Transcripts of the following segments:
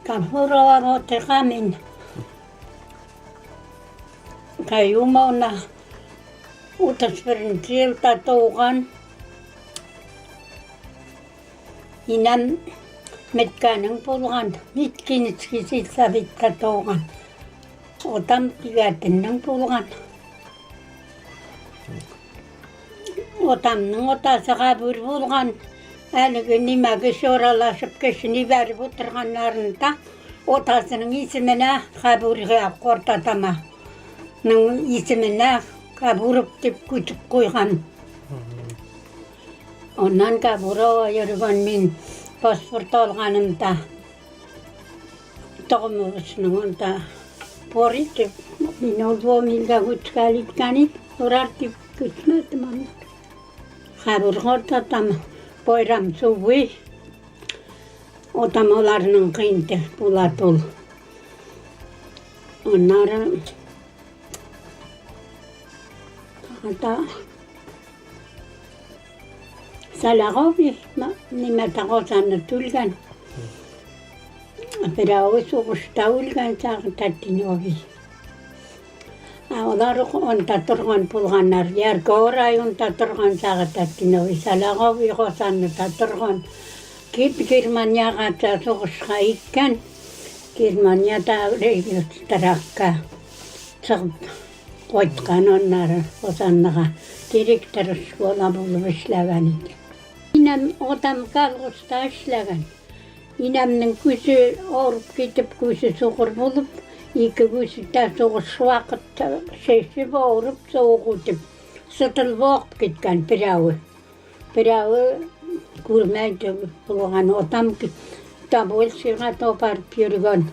Гафурова Тихамин Каюмовна 31 елда туган. Инәм Меткәнең булган, Миткинский сельсоветта туган. Отам Кигәтеннең булган. Отамның отасы Габүр булган. Әлеге нимәге аралашып кешене бәреп утырганнарында отасының исеменә Габүргә картатама ның исеменә Габуров дип күчеп куйган. Аннан Габурова йөргән мин паспорт алганымда. Тагымыбызның анда бар иде. Мин ул Вомилгә күчкәл иткән идем. Урар дип күчмәдем анда. Хәбир картатам Байрам Субый. Отам аларның инде Булат ул. Аннары ата Сәләгови нимәдә Казанны түлгән. Берәве сугышта үлгән Сәгъдәтдинови. Алар анда торган булганнар. Яркәү районында торган Сәгъдәтдинови. Сәләгови Казанныда торган. Кип Германиягә дә сугышка иткән. Германиядә рейхстрагка чыгып Кайткан аннары Казанныга директор школа булып эшләгән иде. Инәм атам колхозда эшләгән. Инәмнең күзе авырып китеп, күзе сукыр булып, ике күзе дә сугыш вакытта шешеп, авырып, суык үтеп, сытылып агып киткән берәве. Берәве күрмәде булган. Атам Тобольскига да барып йөргән.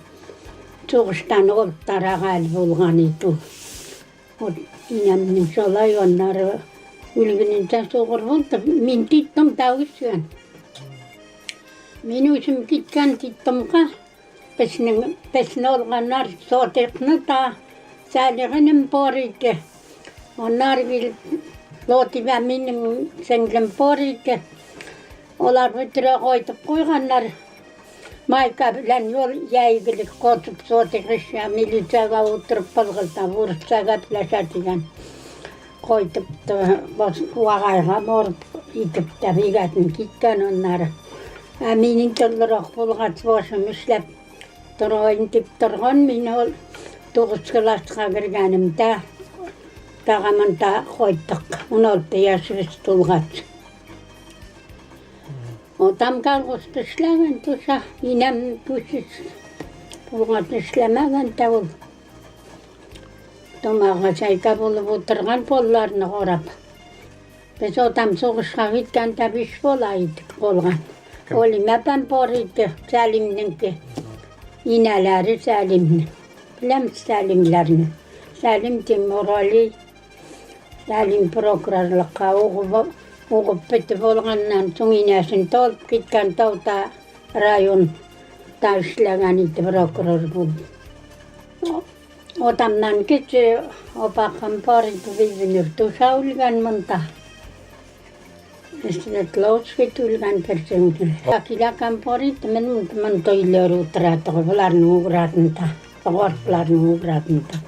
Сугыштан алып әле булган иде ул. Вот инәмнең шулай аннары үлгәнендә сугыр булды. Мин титтымда үскән. Мин үзем киткән титтымга безнең безне алганнар Садыйкны да Сәлихинем бар иде. Аннары килеп Лотибә минем сеңлем бар иде. Алар бөтерә кайтып куйганнар. Майка белән юл җәйгелек катып сотык эшә, милициягә утырып калгызда, урысча гәпләшә дигән. Кайтып та Вагайга барып итеп тә бигәтен киткән аннары. Ә минем тыллырак булгач башым эшләп торайын дип торган, мин ул 9 класска кергәнемдә тагы монда кайттык. 16 яшебез тулгач. Атам колхозда эшләгән туса, инәм күсез булган эшләмәгән дә ул. Томага чайка булып утырган балаларны карап. Без атам сугышка киткәндә биш бала идек калган. Олим апам бар иде, Сәлимнеңке. Инәләре Сәлимнең. Беләм Сәлимләрне. Сәлим Тимурали, Сәлим прокурорлыкка укып, укып бетеп алганнан соң инәсен алып киткән тауда районда эшләгән иде прокурор булып. Атамнан кече апакам бар иде, Бибинур Туша үлгән монда. Свердловский үлгән бер сеңле. Акилакам бар иде, мен монда өйләр утыра торган, боларның уградында, картларның уградында.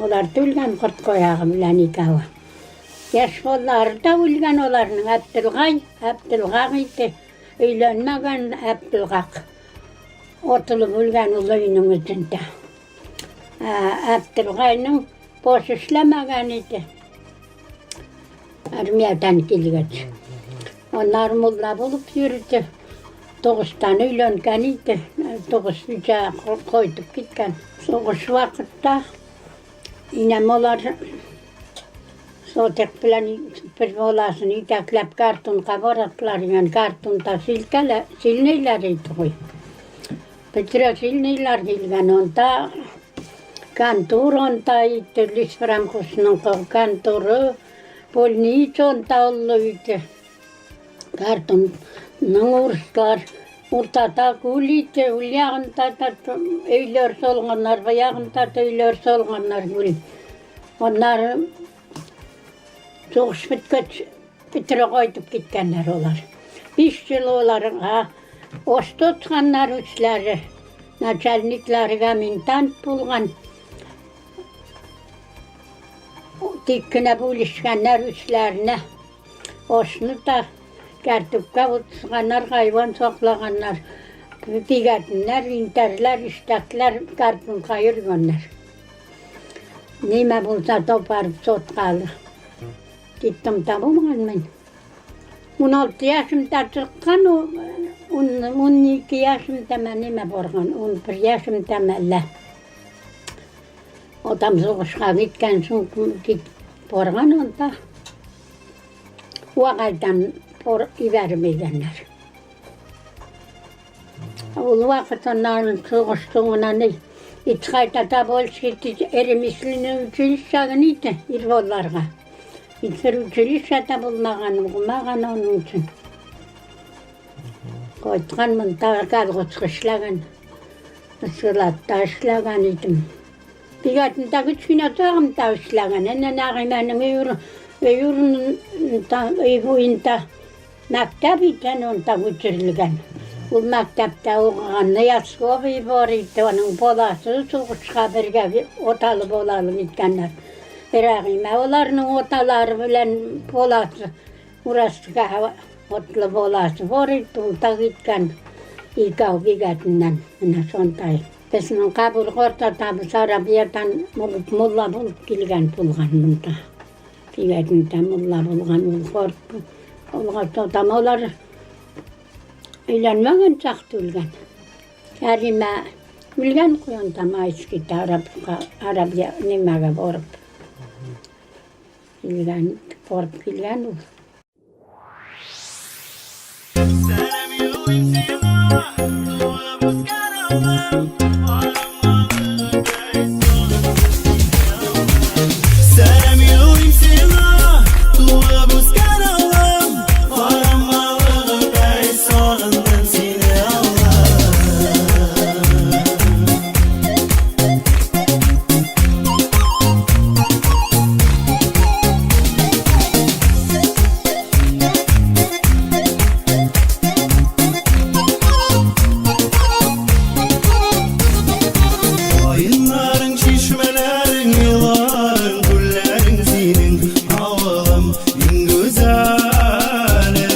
Алар да үлгән корт коягы белән икәве. Яшь балалары да үлгән аларның. Әбделгай, Әбделгак иде. Өйләнмәгән Әбделгак. Атылып үлгән ул өйнең эчендә. Әбделгайның баш эшләмәгән иде. Армиядән килгәч. Аннары мулла булып йөрде. Тугыштан өйләнгән иде. Тугышынча кайтып киткән. Сугыш вакытта инәм алар Сотек белән бер баласын итәкләп картонга баратлар икән. Картонда силкәлә, силнейләр иде гуй. Бөтерә силнейләр килгән анда. Контур анда иде, Лисфранкусның конторы, больница анда олы иде. Картонның урыслар уртада күл иде, ул ягында да өйләр салганнар, бу ягында да өйләр салганнар күл. Аннары сугыш беткәч, бөтерә кайтып киткәннәр алар. 5 ел аларга Ош тотканнар үзләре. Начальниклары комендант булган. Тик кенә бүлешкәннәр үзләренә. Ошны да кәртүккә утырганнар, хайван саклаганнар. Дигәтеннәр, интәрләр, иштәкләр картунка йөргәннәр. Нимә булса да барып соткалы. Киттем табылган мин. 16 яшемдә чыккан, 12 яшемдә мә нимә барган, 11 яшемдә мәллә. Атам сугышка киткән соң кит барган анда. Вагайдан ибәрмәгәннәр. Ул вакыт аннан сугыш соңыннан Ицхайта Тобольский ремесленный училище гына иде Ирболларга. Итер училище да булмаган, укымаган аның өчен. Кайтканмын, тагы колхозга эшләгән. Складта эшләгән идем. Бигатында кечкенә тагын да эшләгән. Әнә Нәгыймәнең өй урынында, өй буенда мәктәп икән, онда күчерелгән. Ул мәктәптә укыган Ныязковый бар иде, аның баласы сугышка бергә оталы балалы киткәннәр. Рәгыймә аларның оталары белән баласы Урасга отлы баласы бар иде, ул да киткән икәү бигәтеннән. Менә шундай. Безнең Кабул карт атабыз Арабиядән мулла булып килгән булган монда. Бигәтендә мулла булган ул карт. Ул карт атам алар өйләнмәгән чакта үлгән. Кәримә үлгән куянда Майскийда Арабка, Арабия нимәгә барып. Килгән, барып килгән ул. Айыннарың, чишмәләрең, елларың, күлләрең синең, авылым, иң гүзәле.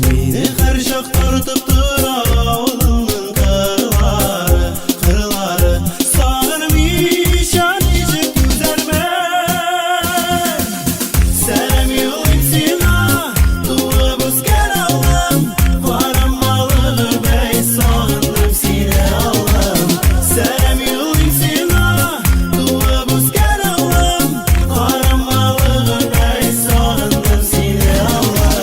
Мине һәрчак тартып тора авылымның кырлары, кырлары. Сагынмыйча ничек түзәрмен? Сәлам юлыйм сиңа, туып үскән авылым, Карамалыгыдай сагындым сине, авылым. Сәлам юлыйм сиңа, туып үскән авылым, Карамалыгыдай сагындым сине, авылым.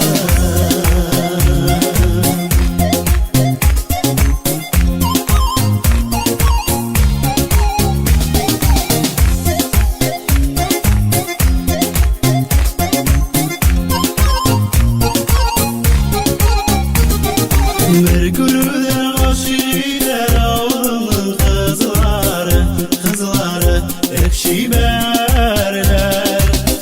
Бер күрүдән гашыйк итәр авылымның кызлары, кызлары, эх, чибәрләр.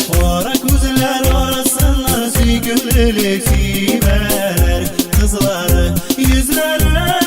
Кара күзләр арасыннан сөйкемлелек сибәләр, кызлары, йөзләре.